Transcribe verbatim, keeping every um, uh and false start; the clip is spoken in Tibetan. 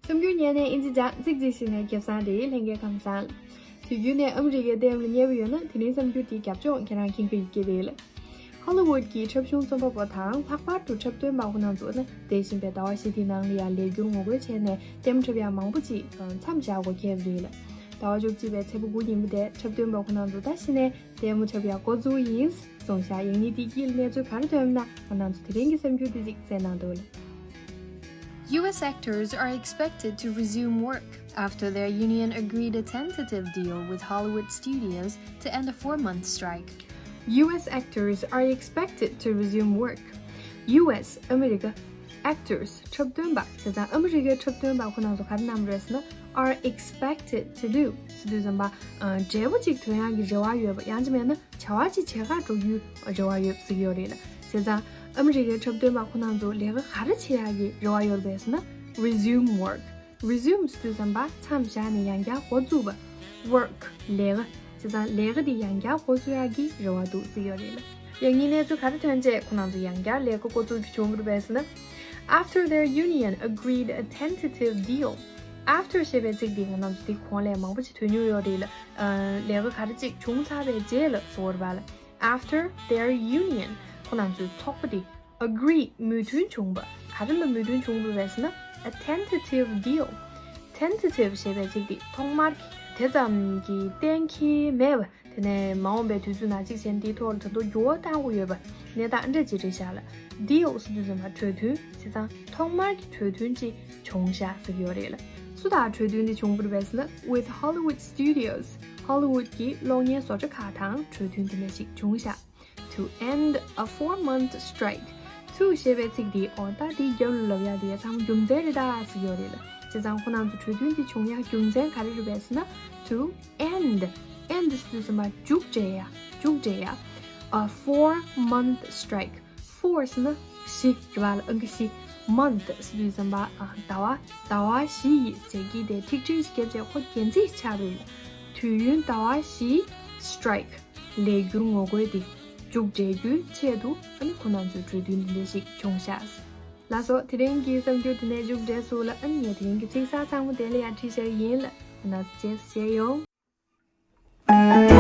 གསར་འགྱུར་ཉན་ནས་ཨིན་ཇི་སྦྱངས། གཅིག་གཅིག་ཤེས་ནས་ཁེ་བཟང་རེད། ལྷན་རྒྱས་ཁམས་བཟང་། དུས་རྒྱུན་ནས་ཨ་མི་རི་ཀའི་ལྟད་མོ་ལ་མཉེས་པོ་ཡོད་ན་དེ་རིང་གསར་འགྱུར་འདིའི་རྒྱབ་ལྗོངས་ཁྱེད་རང་མཁྱེན་གྱི་ཡོད་ཀྱི་རེད། ཧོ་ལི་ཝུད་ཀྱི་འཁྲབ་གཞུང་རྩོམ་པ་པོ་དང་ལྷག་པར་དུ་འཁྲབ་སྟོན་པ་ཁོ་རང་ཚོ་ནི་འདས་ཟིན་པའི་ཟླ་བ་བཞི་དེའི་ནང་ལ་ཡང་ལས་འགུལ་ངོ་རྒོལ་བྱས་ནས་ལྟད་མོ་འཁྲབ་ཡག་མང་པོ་ཅིག་མཚམས་བཞག་དགོས་ཁེལ་བ་རེད་ལ། ཟླ་བ་བཅུ་གཅིག་པའི་ཚེས་པ་དགུ་ཉིན་མོ་དེ་འཁྲབ་སྟོན་པ་ཁོ་རང་ཚོ་ད་གཞི་ནས་ལྟད་མོ་འཁྲབ་ཡག་འགོ་བཙུགས་ཡིན་གསུངས་ཤག་ཡང་ནི་དེའི་དཀྱིལ་གནས་ཚུལ་ག་རེ་ཐོན་ན་ང་རང་ཚོ་དེ་རིང་གི་གསར་འགྱུར་འདི་ཅིག་གསན་གནང་འདུག་ལ། U S actors are expected to resume work after their union agreed a tentative deal with Hollywood studios to end a four-month strike. U S actors are expected to resume work. U S ཨ་མི་རི་ཀ actors འཁྲབ་སྟོན་པ། བྱས་ཙང་ཨ་མི་རི་ཀའི་འཁྲབ་སྟོན་པ་ཁོ་རང་ཚོ་ག་རེ་གནང་རེད་ཟེར་ན། are expected to do ཟེར་དུས་ཙམ་པ། ཨ། འབྲས་བུ་གཅིག་ཐོན་ཡག་གི་རེ་བ་ཡོད་པ། ཡང་ཅིག་མེད་ན་བྱ་བ་གཅིག་བྱེད་གར་འགྲོ་རྒྱུའི་རེ་བ་ཡོད་པ་ཟེར་གྱི་ཡོད་རེད་ལ། བྱས་ཙང་ཨ་མི་རི་ཀའི་འཁྲབ་སྟོན་པ་ཁོ་རང་ཚོ་ལས་ཀ་ག་རེ་བྱེད་ཡག་གི་རེ་བ་ཡོད་རེད་ཟེར་ན། resume work. Resume ཟེར་དུས་ཙམ་པ་མཚམས་བཞག་ནས་ཡང་བསྐྱར་འགོ་བཙུགས་པ། Work ལས་ཀ། བྱས་ཙང་ལས་ཀ་འདི་ཡང་བསྐྱར་འགོ་བཙུགས་ཡག་གི་རེ་བ་འདུག་ཟེར་གྱི་ཡོད་རེད་ལ། ཡང་སྙིང་གནས་ཚུལ་ག་རེ་ཐོན་རྗེས་ཁོ་རང་ཚོ་ཡང་བསྐྱར་ལས་ཀ་འགོ་བཙུགས་རྒྱུ་བྱུང་བ་རེད་པས་ཟེར་ན། After their union agreed a tentative deal. After ཞེས་པའི་ཚིག་འདི་ང་རང་ཚོ་འདི་གོང་ལས་མང་པོ་ཅིག་ཐོས་མྱོང་ཡོད་རེད་ལ། ཨ། ལས་ཀ་ག་རེ་ཅིག་བྱུང་ཚར་བའི་རྗེས་ལ་ཟེར་བ་རེད་པ་ལ། After their union ཁོ་རང་ཚོའི་ཚོགས་པ་འདི་agree མོས་མཐུན་བྱུང་བ། ག་རེ་ལ་མོས་མཐུན་བྱུང་བ་རེད་ཟེར་ན། a tentative deal. Tentative ཞེས་པའི་ཚིག་འདི་ཐོག་མར་གྱི་དེ་ཙམ་གྱི་གཏན་འཁེལ་མེད་པ། དེ་ནས་མ་འོངས་པའི་དུས་ཚོད་ནང་གཅིག་བྱས་ནས་འདིའི་ཐོག་ལ་ད་དུང་འགྱུར་བ་གཏང་དགོས་ཡོད་པ། གནས་སྟངས་འདྲ་ཅིག་རེད་ཤག་ལ། Deal ཟེར་དུས་ཙམ་པ་གྲོས་མཐུན། བྱས་ཙང་ཐོག་མར་གྱི་གྲོས་མཐུན་ཅིག་བྱུང་ཤག་ཟེར་གྱི་ཡོད་རེད་ལ། སུ་དང་གྲོས་མཐུན་འདི་བྱུང་བ་རེད་པས་ཟེར་ན། with Hollywood studios. ཧོ་ལི་ཝུད་ཀྱི་གློག་བརྙན་བཟོ་གྲྭ་ཁག་དང་གྲོས་མཐུན་དེ་འདྲ་ཞིག་བྱུང་ཤག to end a four-month strike. To ཞེས་པའི་ཚིག་འདི་འོ་ད་འདི་རྒྱབ་ལ་ལབ་ཡག་འདི་ཡ་ཚང་མ་རྒྱུ་མཚན་རེད་ད་ཟེར་གྱི་ཡོད་རེད་ལ། བྱས་ཙང་ཁོ་རང་ཚོ་གྲོས་མཐུན་འདི་བྱུང་ཡག་རྒྱུ་མཚན་ག་རེ་རེད་པས་ཟེར་ན། to end. End ཟེར་དུས་ཙམ་པ་མཇུག་སྒྲིལ་ཡ། མཇུག་སྒྲིལ་ཡ། a four-month strike. Four ཟེར་ན་བཞི་རེད་པ་ལ། ཨང་ཀི་བཞི། Month ཟེར་དུས་ཙམ་པ། ཨ། ཟླ་བ། ཟླ་བ་བཞི་ཡི་ཟེར་གྱི་དེ་ཐིག་ཕྲེང་ཞིག་བརྒྱབ་བྱས་ཁོ་རྒྱན་ཚིག་ཆགས་པ་རེད། དུས་ཡུན་ཟླ་བ་བཞི་strike ལས་འགུལ་ངོ་རྒོལ་དེ་མཇུག་སྒྲིལ་རྒྱུའི་ཆེད་དུ་ཨ་ནི་ཁོ་རང་ཚོས་གྲོས་མཐུན་འདི་འདྲ་ཞིག་བྱུང་ཤག་ལགས་སོ། དེ་རིང་གི་གསར་འགྱུར་དེ་ནས་མཇུག་སྒྲིལ་སོང་ལ། ཨ་ནི་ངས་དེ་རིང་གི་ཚིག་གསར་ཚང་མ་དེ་ལ་ཡང་བྲིས་བཞག་ཡིན་ལ། ཁོ་རང་ཚོ་རྗེས་སུ་མཇལ་ཡོང་།